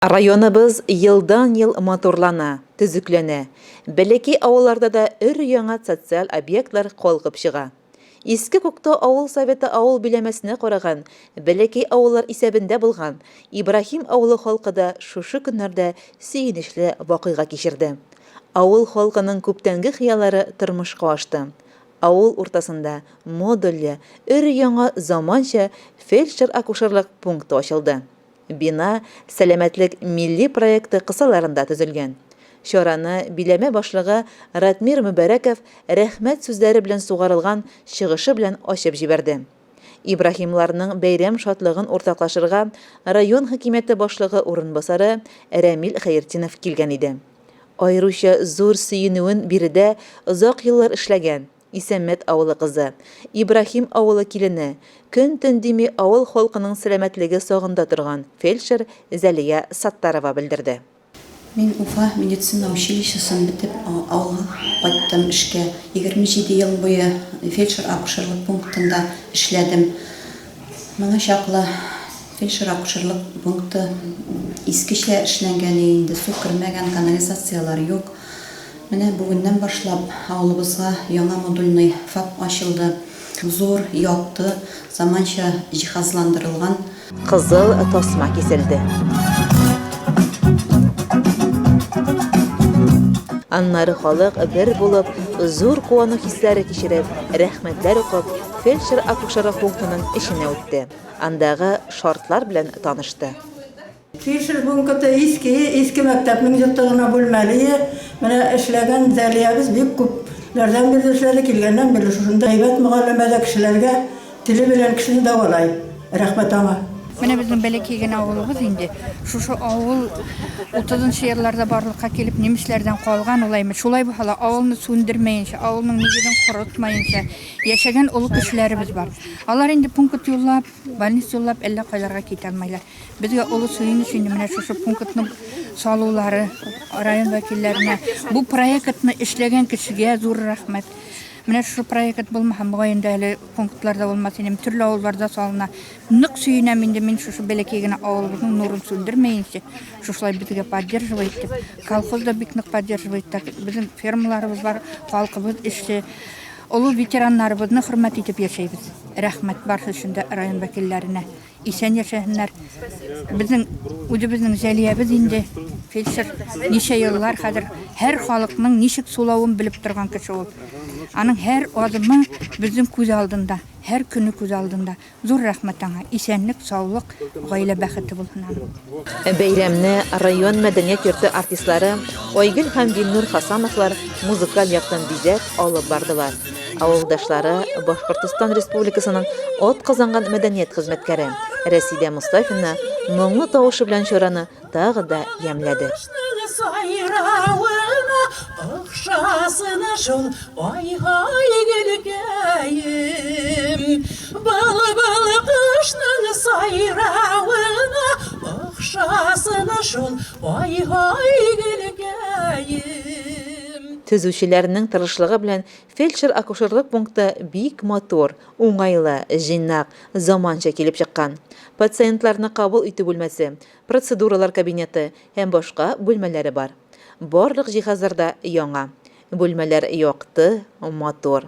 Районыбыз елдан-ел матурлана, төзекләнә. Бәләкәй авылларда да өр-яңа социаль объектлар калкып чыга. Иске Күктау авыл Советы авыл биләмәсенә караган бәләкәй авыллар исәбендә булган Ибраһим авылы халкы да шушы көннәрдә сөенечле вакыйга кичерде. Авыл халкының күптәнге хыяллары тормышка ашты. Авыл уртасында модульле, өр-яңа заманча фельдшер-акушерлык пункты ачылды. Бина Сәламәтлек милли проекты кысаларында төзелгән. Чараны биләмә башлыгы Ратмир Мөбәрәков рәхмәт сүзләре белән сугарылган чыгышы белән ачып җибәрде. Ибраһимларның бәйрәм шатлыгын уртаклашырга район хакимияте башлыгы урынбасары Рәмил Хәертдинов килгән иде. Аеруча зур сөенүен биредә озак еллар эшләгән, Исәнмәт авылы кызы, Ибраһим авылы килене, көн-төн дими авыл халкының сәламәтлеге сагында торган фельдшер Зәлия Саттарова белдерде. Мин Уфа медицина училищесын бетеп, авылга кайттым эшкә. 27 ел буе фельдшер-акушерлык пунктында эшләдем. Моңа чаклы фельдшер-акушерлык пункты искечә эшләнгән инде, су кермәгән, канализацияләр юк. Менә бүгеннән башлап авылыбызга яңа модульный ФАП ачылды. Зур, якты, заманча җиһазландырылган. Кызыл тасма киселде. Аннары халык бер булып, зур куану хисләре кичереп, рәхмәтләр укып, фельдшер-акушерлык пунктының эченә үтте, андагы шартлар белән танышты. Фельдшер пункты иске, иске мәктәпнең йорты гына бүлмәле. Менә эшләгән Зәлиябез бик күпләрдән бирле эшләде, килгәннән бирле шушында. Әйбәт мөгаллимә дә кешеләргә теле белән кешене дәвалай. Рәхмәт аңа. Менә безнең бәләкәй генә авылыбыз инде. Шушы авыл утызынчы елларда барлыкка килеп, немецләрдән калган ул әйме. Шулай булса да, авылны сүндермәенчә, авылның нигезен корытмаенча яшәгән олы кешеләребез бар. Алар инде пункт юллап, больница юллап әллә кайларга китә алмайлар. Безгә олы сөенеч инде менә шушы пунктны салулары район вәкилләренә. Бу проектны эшләгән кешегә зур рәхмәт. Менә шушы проект булмаса, мөгаен дә әле пунктлар да булмас иде. Төрле авылларда салына. Нык сөенәм инде мин шушы бәләкәй генә авылыбызның нурын сүндермәенчә, шушылай безгә поддерживать итеп. Колхоз да бик нык поддерживать итә. Безнең фермаларыбыз бар, халкыбыз эшче. Олы ветераннарыбызны хөрмәт итеп яшәйбез. Рәхмәт барсы өчен дә район вәкилләренә. Исән яшәһеннәр. Безнең үзебезнең Зәлиябез инде фельдшер ничә еллар хәзер һәр халыкның ничек сулавын белеп торган кеше ул. Аның һәр адымы безнең күз алдында, һәр көне күз алдында. Зур рәхмәт аңа. Исәнлек, саулык, гаилә бәхете булсын аның. Бәйрәмне район мәдәният йорты артистлары Айгөл һәм Вилнур Хасановлар музыкаль яктан бизәп алып бардылар. Авылдашлары Башкортостан Республикасының атказанган мәдәният хезмәткәре Рәсидә Мостафина моңлы тавышы белән чараны тагы да ямьләде. Сайравына охшасын шул ай-һай гөлкәем. Былбыл кошның сайравына охшасын шул ай-һай гөлкәем. Төзүчеләрнең тырышлыгы белән Фельдшер-акушерлык пункты бик матур, уңайлы, җыйнак, заманча килеп чыккан. Пациентларны кабул итү бүлмәсе, процедуралар кабинеты һәм башка бүлмәләре бар. Барлык җиһазлар да яңа. Бүлмәләр якты, матур.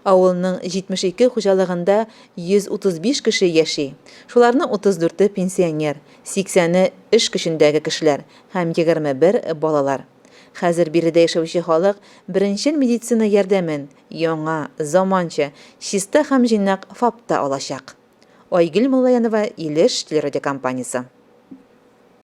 Авылның 72 хуҗалыгында 135 кеше яши. Шуларның 34-е пенсионер, 80-е эш көчендәге кешеләр һәм 21 балалар. Хәзер биредә яшәүче халык беренчел медицина ярдәмен яңа, заманча, чиста һәм җыйнак ФАПта алачак. Айгөл Муллаянова, Илеш телерадиокомпаниясе.